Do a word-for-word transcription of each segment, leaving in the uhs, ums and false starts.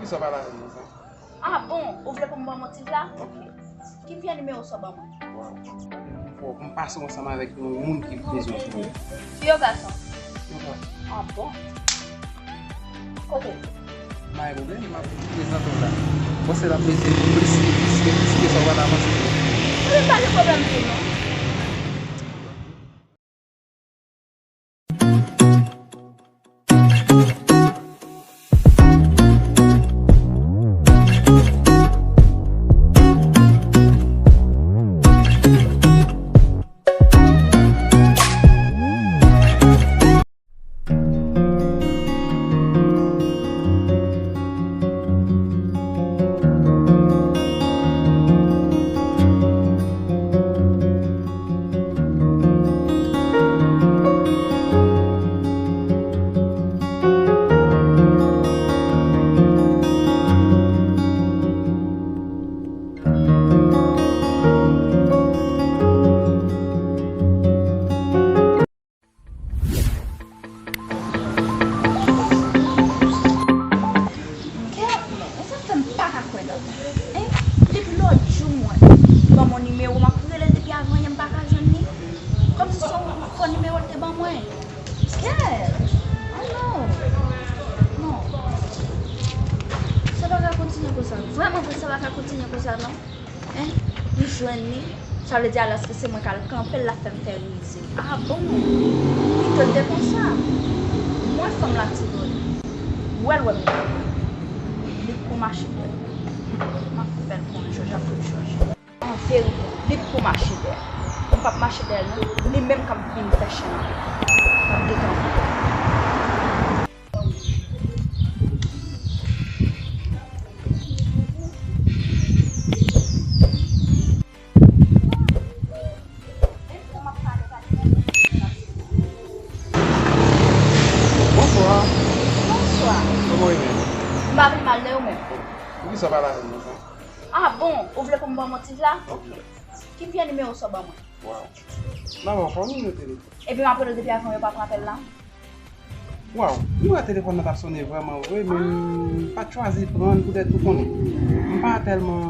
Sa pa la, non, sa. Ah bon, ou vle pou m ba w motiv la? Ok. Ki pye nimewo sa w ban mwen? Waw. Fò pou m pase w ansanm avèk yon moun ki bezwen sou ou. Fi ou gason? Yon gason. Ah bon? Kote l? M pa gen pwoblèm, m ap prezante w la. Bon, se la prezante plis ke, plis ke, plis ke sa w pa ta panse. Mwen pa gen pwoblèm tou non. Kè, men, e sa k fè m pa ka kwè nan ou. Hein? Depi lòt jou mwen ban mwen nimewo, m ap rele l depi avan yè, m pa ka jwenn li. Kòmsi se yon fo nimewo l te ban mwen. Kè, oh non. Non. Sa pa ka kontinye konsa. Vrèman vre, sa pa ka kontinye konsa, non. Hein? Li jwenn li. Sa vle di alòske se mwen k al kanpe l, l ap fè m tèrize. Ah bon? Li tande konsa. Mwen fanm la ti vòlè. Ou wè l wè m li pran mache dèyè. M ap fè l konnen Jòj ap fout Jòj. An verite, li pran mache dèyè. M p ap mache dèyè l non. Li menm k ap vin fè chen nan. K ap detann. Bonswa. Bonswa. Kòman w ye menm? M pa pi mal, e ou menm? Poukisa w pa lave m konsa? Ah bon, ou vle pou m ba w motiv la? Ok. Ki pye nimewo sa w ban mwen? Waw. Nan, bon, fò nou rete. Epi m ap rele w depi avan, yo pa pran apèl la. Waw, m wè telefòn nan t ap sonnen vrèman vre, men m pa t chwazi pran l poutèt ou konnen. M pa tèlman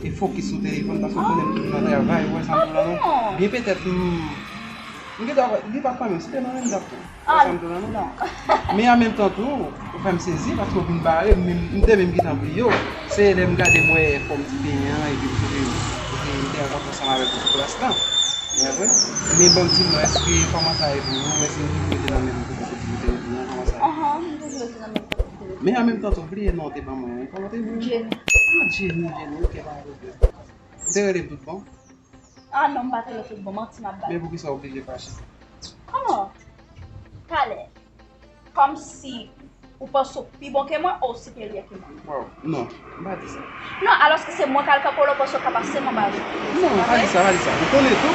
e fokis sou telefòn paske ou konnen m toujou nan travay, ou wè sa m di w la non. Byen petèt m, m gentan wè, li pa t nan menm, si te nan menm m t ap pran. Ou wè sa m di w la non. Men an menm tan tou, ou fè m sezi paske ou vin bare m, m te menm gentan bliye w. Se lè m gade m wè fòm ti penyen an epi m sonje, ok, m te rankontre ansanm avèk ou sou plas la. Ou konprann? Men bon, di m non, èske kòman sa ye pou ou? Èske ou toujou rete nan menm kote kote ou te rete an? Kòman sa ye? Ahan, m toujou rete nan menm kote kote m te rete. Men an menm tan tou, bliye non w te ban mwen an. Kòman w te rele? Jenny. Ah, Jenny, Jenny, ok, pa gen pwoblèm. Ou te rele m tout bon? Ah non, m pa t rele w tout bon, manti m ap bay. Men poukisa w oblije fache? Kòman? Talè. Kòmsi ou panse w pi bon ke mwen, ou siperyè ke mwen. Waw, non, m pa di sa. Non, alòske se mwen k al kanpe w la, ou panse w ka pase m anba je. Non, pa di sa, pa di sa. Ou konnen tou,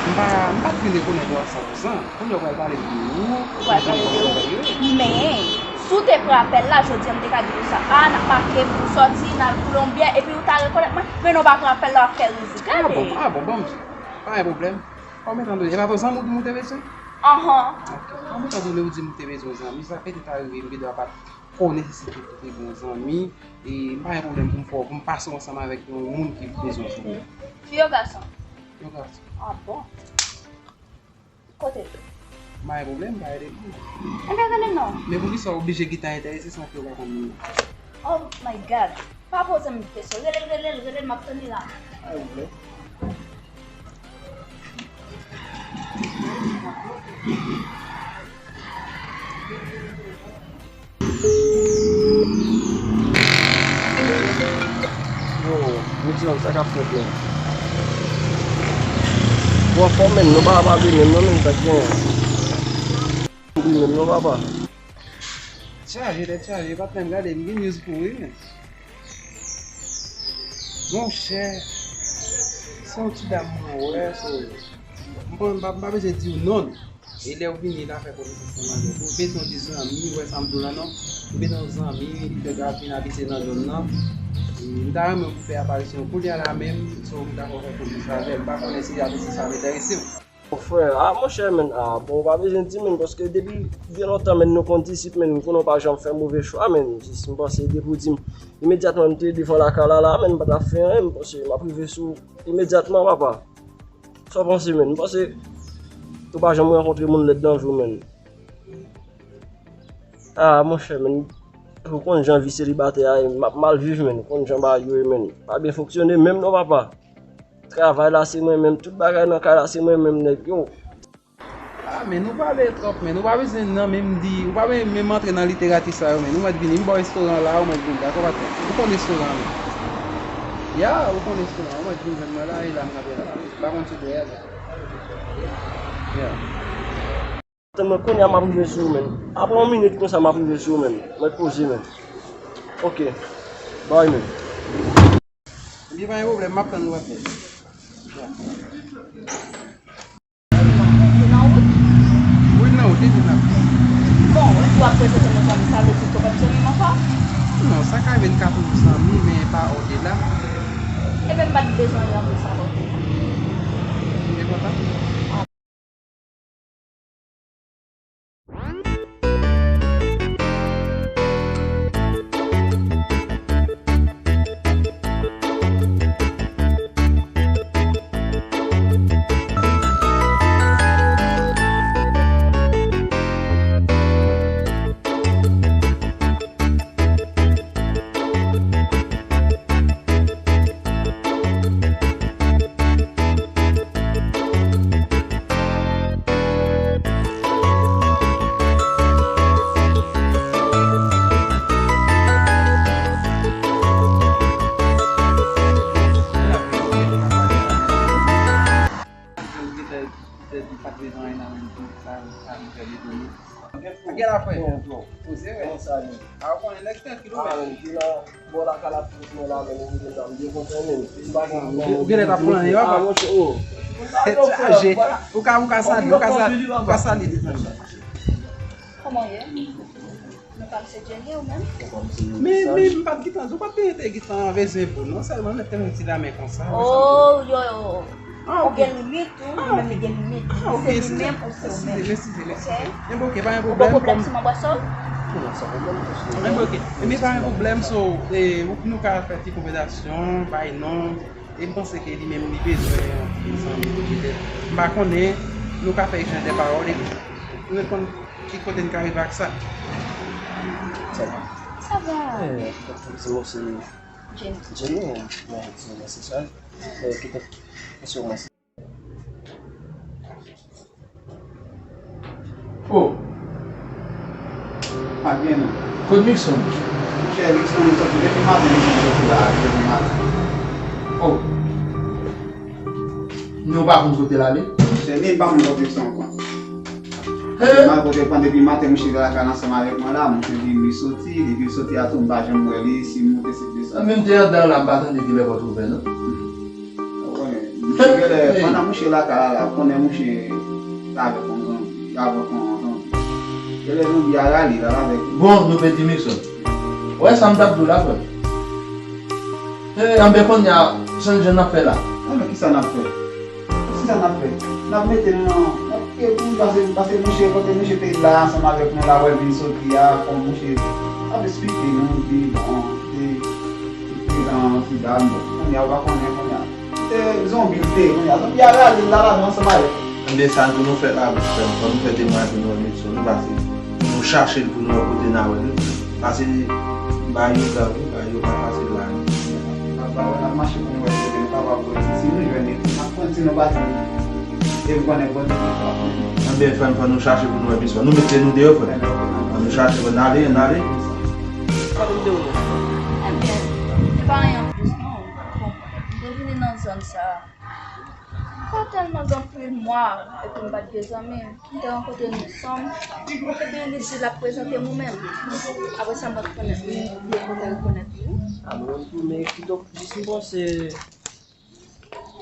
m pa, m pa t fin rekonèt ou a san pou san. Kounye a w pral pale m de ou, ou pral pale m de ou. Men, si w te pran apèl la, jodi a m te ka di konsa, a, n ap make, pou sòti, n al koule yon byè, epi ou ta rekonèt mwen, men non, w pa pran apèl la, w ap fè rizib. Ah bon, ah bon, bon, pa gen pwoblèm. Kòm etan done, e pa pou zanmi w di m ou te bezwen? Ahan. Ok. Kòm etan done ou di m ou te bezwen zanmi, sa petèt arive m gen dwa pa t konnen si se tout ou te gen yon zanmi, e m pa gen pwoblèm pou m fè w, pou m pase w ansanm avèk yon moun ki bezwen sou ou. Fi ou gason? Yon gason. Ah bon? Kote l? M pa gen pwoblèm, m pa rele pou ou. Enben rele m non. Men poukisa w oblije gentan enterese san ke w pa konn moun nan? Oh my God. Pa poze m kesyon. Rele l, rele l, rele l, m ap tann li la. Ay, ou vle? Yo, Midyòm, sa k ap fèt la? Ou anfòm menm, non, papa, pa ri menm, non, menm sa k genyen. Ri menm, non, papa. Chaje, tèt chaje, patnè m, gade, m gen news pou ou wi, men. Monchè, se yon ti dam mwen wè, so, m pa, m pa, m pa bezwen di w non l. E lè w vini, l a fè konesans ansanm avèk ou. M bezwen yon ti zanmi, ou wè sa m di w la non. M bezwen yon zanmi, li te ka vin abite nan zòn nan. E m ta renmen pou fè aparisyon kounye a la menm, so m ta fè konesans avè l. M pa konnen si aparisyon sa ap enterese w. Frè, a monchè, menn, a, bon, ou pa bezwen di, menn, paske depi byen lontan, menn, nou konn disip, menn, m konnen w pa janm fè move chwa, menn, jis m panse depi w di m, imedyatman m te devan lakay la, la, menn, m pa t ap fè anyen, m panse m ap rive sou ou imedyatman, papa. Sa w panse, menn? M panse ou pa janm rankontre moun lèd nan vi w, menn. A, monchè, menn, ou konn jan vi selibatè a ye, m ap mal viv, menn, ou konn jan bagay yo ye, menn. Pa byen fonksyone menm non, papa. Travay la se mwen menm, tout bagay nan kay la se mwen menm, nèg yo. A, men nou pale twòp, men nou pa bezwen nan menm di, ou pa menm, menm antre nan literati sa yo, men nou mèt vini, m ba w restoran la, ou mèt vini, dakò, patnè? Ou konn restoran an, men. Ya, ou konn restoran, ou mèt vin jwenn mwen la, e la m kanpe la. Ou pa konn sou dèyè la. Ya. Tann mwen, kounye a m ap rive sou ou, menn. Apre yon minit konsa, m ap rive sou ou, menn. Mèt poze, menn. Ok. Bay, menn. Ebyen, pa gen pwoblèm, m ap tann ou, patnè. Ou nan wout? Wi, m nan wout, depi m ap. Bon, ou ap prezante mwen zanmi, sa vle di ke w p ap zanmi m ankò? Non, sa ka rive n ka toujou zanmi, men pa odela. Ebyen, m pa t bezwen rantre sa, ok. M te kontan. Gen la frè. Poze, wè. Kòman sa ye? A, ou konnen nèg trankil ou menm. Bò lakay la tout mwen la, men ou vin la, m byen kontan, men m pa gen. Ou genlè t ap pran yo, papa. Tèt chaje. Ou ka, ou ka salye, ou ka salye, ou ka salye devan yo. Kòman w ye? Nou pa m se Jenny, ou menm? Men, men, m pa t gentan, ou pa t te, te gentan bezwen pou non, sèlman mèt te yon ti lamen konsa. Oh, yo, yo. Ah, ok. Ou gen limit, wi, li menm li gen limit. Ah, ok, se li menm ou se ou menm. Eskize, eskize, eskize. Ok? Ebyen, ok, pa gen pwoblèm. Ou gen pwoblèm si m anbrase w? Non, san pwoblèm. Ebyen, ok. Ebyen, pa gen pwoblèm, so, e, nou ka fè ti konvèsasyon, bay non, e m panse ke li menm li bezwen yon ti zanmi pou petèt. M pa konnen, nou ka fè echanj de pawòl, epi nou konn ki kote n ka rive ak sa. Sa va? Sa va. Eh, se mwen, se Jenny. Jenny, eh, mwen, se mwen, se sa. Eh, ki te, se mwen, se Oh. Pa gen non. Kot Luckson? Monchè, Luckson, nou sòti depi maten, Luckson sòti la, depi maten. Oh. Nou pa konn kote l ale? Monchè, ni m pa konn kote Luckson pran. He? Mal kote pran depi maten, monchè, lakay ansanm avèk mwen la, monchè, li, li soti, depi l soti a tou, m pa janm wè li, si m moute, si desann. Mwen menm te anndan la, m pa tande kilè pòt ouvè, non. Ou konnen, mouche genlè, pandan mouche lakay la, la, ou konnen mouche avèk yon zanbi, avèk yon zanbi. Genlè zanbi a rale, l al avèk li. Bon, nou pèdi Luckson. Ou wè sa m t ap di w la, frè m? E, anben kounye a, sa n jan n ap fè la? Anben, kisa n ap fè? Kisa n ap fè? N ap mete l nan, n ap, e, pou pase, pase mouche, kote mouche te la, ansanm avèk nou la, wè l vin soti a, kòm mouche ap esplike nou, di, bon, te, te pran ti dam, bon, kounye a, ou pa konnen, kounye a. Se zonbi l te ye, kounye a. Zonbi a rale l la ladan ansanm avèk. Anben, sa pou nou fè la, frè m, fò nou fè temwayaj pou nou wè Luckson, nou pase. Nou chache l pou nou wè kote n a wè l. Pase, ba yo gang, wi, ba yo pa fasil la. N ap ba yo, n ap mache pou nou wè kote nou kapab wè. Si nou jwenn li, n ap pran, si nou pa jwenn li, e m konnen bon Dye pa pran. Anben, frè m, fò nou chache pou nou wè Luckson. Nou mete nou deyò, frè m. Fò nou chache, fò n ale, n ale. Kote m te ou non? Anben, se pa anyen anplis, non. Bon, m te vini nan zòn sa a. Pa tèlman gen anpil mwa, epi m pa t gen zanmi. M te rankontre Luckson, epi li di l ap prezante m ou menm. Apre sa, m pa t konnen, m bliye kote l konèt li. A, mwen menm tou, men kidonk, jis m panse,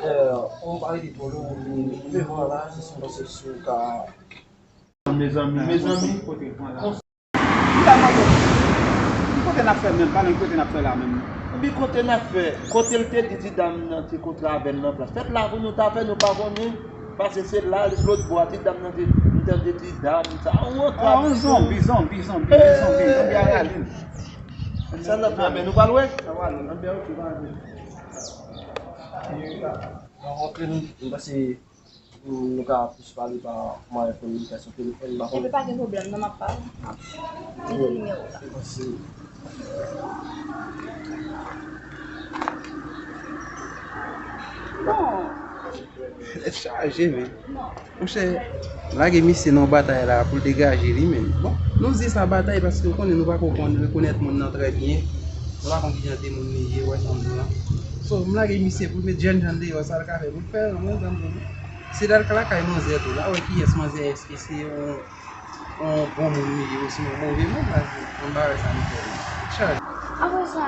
eh, ou pa rete twò lwen, ou vini devan la, jis m panse si w ka. Mezanmi, mezanmi. M ta mande w, ki kote n ap fè menm? Pale, ki kote n ap fè la menm? Epi kote n ap fè? Kote l te di ti dam nan te kontre avè l nan plas fèt la pou nou ta fè, nou pa konnen. Pase se la, lòt bò a, ti dam nan te, m tande ti dam, sa, on Ah, on zonbi, zonbi, zonbi, zonbi, zonbi a rale l. Sa n ap fè, men nou pral wè. Anbyen, ok, pa vle. Nan rantre nou, m panse nou ka plis pale pa mwayen kominikasyon telefòn, m pa Ebyen, konnen. Pa gen pwoblèm, non, m ap pale. M ap kite nimewo w la. M panse Bon. Tèt chaje, men. Monchè, lage misye nan batay la pou l degaje li, men. Bon, nou di sa batay paske w konnen nou pako konn rekonèt moun nan trè byen. Nou pa konn kijan de moun li ye, wè sa m di w la. So, m lage misye pou l met jènjan deyò, sa l ka fè pou l fè, mwen, sa m di w. Se lè l ka lakay manzè tou, la wè kiyès manzè, èske se yon yon bon moun li ye, osnon yon move moun, la, anba wè sa nou fè. Chaj. Apre sa,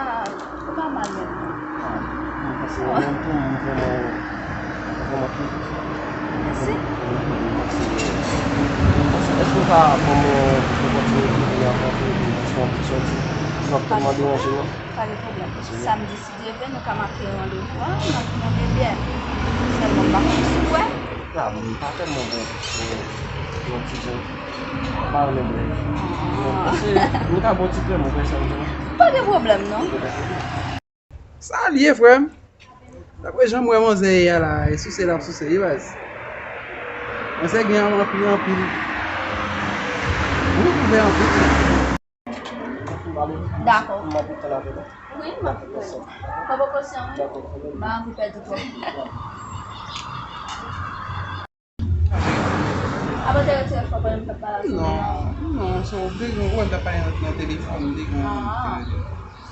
ou pa mal menm. Ah, mwen panse mwen menm tou, mwen vrèman, mwen vrèman pi. Mèsi. Mwen panse, mwen panse, èske ou ka ban mwen yon opòtinite pou n rankontre, pou n jis fè yon ti sòti, san tèlman deranje, non? Pa gen pwoblèm. Samdi, si Dye vle, nou ka make yon randevou a, n ap manje byen. Sèlman, m pa konn si w kwè. Ah, m pa tèlman bon, eh, yon ti jan. M pa renmen bwè. Non, se, nou ka bon ti krèm, ou kwè sa, m di nou. Pa gen pwoblèm, non. Sa l ye, frè m? Daprè jan m wè manzè ye a la, e souse l ap souse, wi, baz. Manzè gen anpil, anpil. Wi, ouvè anpil. Dakò. Wi, m ap koute. Pran prekosyon, wi. M pa anvi pèdi twòp. Apa w te retire fò pandan m t ap pale avè w? Non, non, so, m te gen, wè, m t ap pale nan, nan telefòn, m te gen. Ah.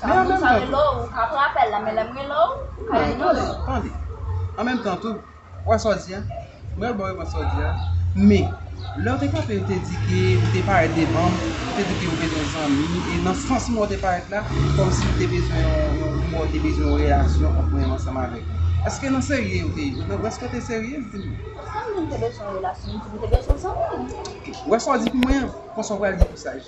Men an menm tan tou. Ou ka pran apèl la, men lè m rele w, ou ka inyore. Tande, tande. An menm tan tou, wè sa w di a? Mwen ba w repons sa w di a. Men, lè w te kanpe, ou te di ke ou te parèt devan m, ou te di ke ou bezwen zanmi, e nan sans mwen w te parèt la, kòmsi ou te bezwen yon, yon, ou te bezwen yon relasyon ant mwen ansanm avèk ou. Èske nan serye ou te ye? Nan, èske w te serye? Di m. Èske m di m te bezwen yon relasyon? M di m te bezwen zanmi. Ok. Wè sa w di pou mwen an, konsa w pral di pou Saj.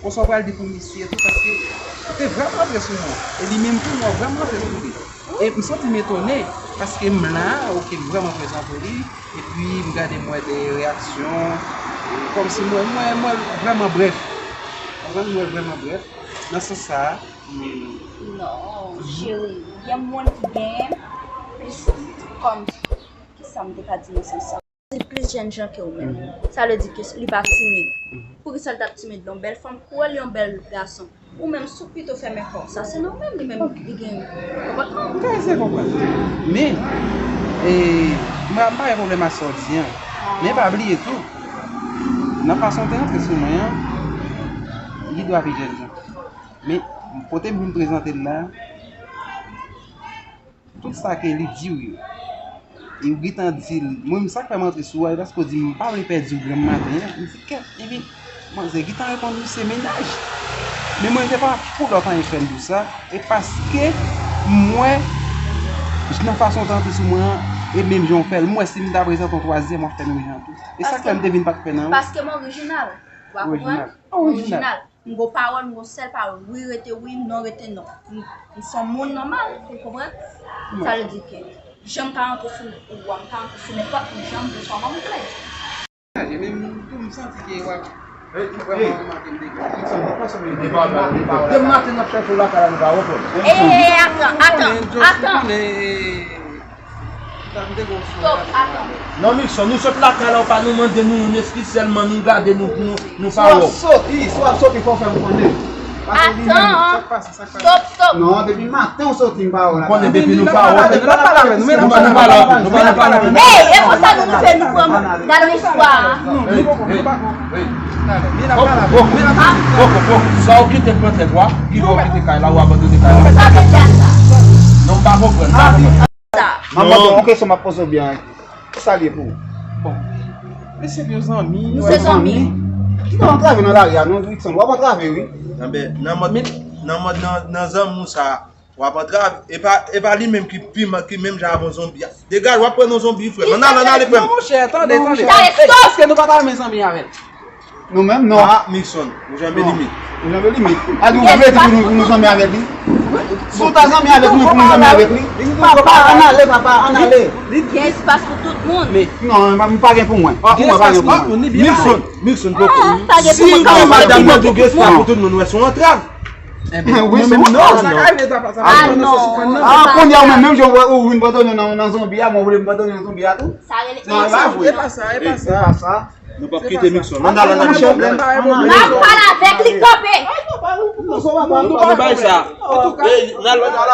Konsa w pral di pou misye tou, paske ou te vrèman rantre sou mwen. E li menm tou, mwen vrèman rantre sou li. E m santi m etone, paske m la, ok, m vrèman prezan pou li, epi m gade m wè de reyaksyon, e kòmsi m wè, m wè, m wè vrèman brèf. Konprann? M wè vrèman brèf. Nan sans sa a, m Non, cheri, gen moun ki gen plis kòm, kisa m te ka di nan sans sa? Se plis jèn jan ke ou menm. Sa vle di ke li pa timid. Poukisa l t ap timid? Yon bèl fanm kwè l yon bèl gason. Ou menm, si w pito fèmen kò w, sa se nòmal, li menm li gen konpòtman. M ka eseye konprann. Men, e, m pa, m pa gen pwoblèm ak sa w di an. Men pa bliye tou, nan fason w te rantre sou mwen an, li dwe pi jèn jan. Men, kote m vin prezante l la, tout sa ke li di w yo, e ou gentan di l, mwen menm sa k fè m antre sou ou a, e paske w di m pa vle pèdi w granm maten an, m di kèt, epi manzè gentan reponn misye mennaj. Men mwen se pa pou lòt anyen k fè m di w sa, e paske m wè nan fason w t antre sou mwen an, e menm jan w fè l, m wè si m ta prezante yon twazyèm, w ap fè menm jan tou. E sa k fè m te vin pa t fè nan ou. Paske m orijinal. Ou pa konprann? Orijinal. M gon pawòl, m gon sèl pawòl. Wi rete wi, non rete non. M, m se yon moun nòmal, ou konprann? Sa vle di ke jan m ka rantre sou ou a, m ka rantre sou nenpòt moun jan m vle, kòman m vle. Chaje, men m tou m santi ke w ap vrèman remake m deja. Depi maten n ap chèche w lakay la, nou pa wè w. E, e, e, atan, atan, atan. Stop, atan. Non, Milson, nou sot lakay la, ou pa nou mande nou yon eskiz, sèlman nou gade, nou, nou, nou pa wè w. Si w ap soti, si w ap soti, fò w fè m konnen. Atan, stop, stop. Non, depi maten w soti, m pa wè w la. Konnen depi nou pa wè w. Nou pa, nou pa la, nou pa, nou pa la. Ey, e konsa nou rive nou pran gade istwa a. Non, nou poko, nou poko. Poko, poko, poko. Sa w kite pran tèt ou a, ki fè w kite kay la, ou abandone kay la. Sa vle di sa? Non, m pa konprann, m pa konprann. Sa. Manman, gen yon kesyon m ap poze w byen. Kisa l ye pou ou? Bon. Mesye, se yon zanmi. Nou se zanmi. Kite w antrave nan lari a, non, Wilson. W ap antrave, wi. Anben, nan mòd, nan mòd, nan, nan zanmi w sa, w ap antrave. E pa, e pa li menm ki pi mal, ki menm jan avè yon zonbi a. Degaj, w ap pran yon zonbi, frè m. Ann ale, ann ale, frè m. Non, monchè, tande, tande. Dale, stop! Èske nou pa ta renmen zanmi avè l? Nou menm, non. Ah, Milson, ou janbe limit. Li nan limit. A di ou vle di pou nou, pou nou zanmi avèk li? Si w ta zanmi avèk nou, pou nou zanmi avèk li? Papa, ann ale, papa, ann ale. Gen espas pou tout moun. Non, m pa gen pou mwen. Pou mwen, pa gen pou mwen. Milson, Milson, poko. Si madanm nan di w gen espas pou tout moun, wè, se yon antrav. Wi, se yon antrav. Ah non. Ah, kounye a, ou menm, menm jan ou vin pantonnen nan, nan zonbi a, mwen vle m pantonnen nan zonbi a tou. Sa rele... Non, la vre. E pa sa, e pa sa. Nou p ap kite Milson. Ann al, ann al, Milson. N ap pale avèk li kanpe. Nou bay sa. Antouka,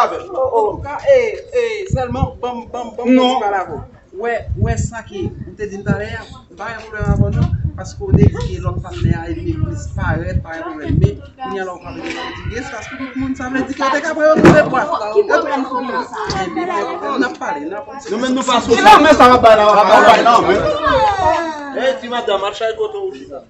antouka, e, e, sèlman, ban m, ban m, ban m ti pale avè w. Wè, wè sa ke ou te di m talè a, m pa gen pwoblèm avè w non, paske w te di ke lòt patnè a ennmi plis parèt, pa gen pwoblèm. Men, kounye a la ou kanpe devan, ou di gen espas pou tout moun, sa vle di ke yo te ka pran yo tou de bwa. Yo te konn fouye sa. Ebyen, n ap pale, n ap... Nou menm nou pa sou... Ki lanmè sa w ap bay la, w ap bay la, w ap bay la, men. Ey, ti madanm, al chay kote w chita.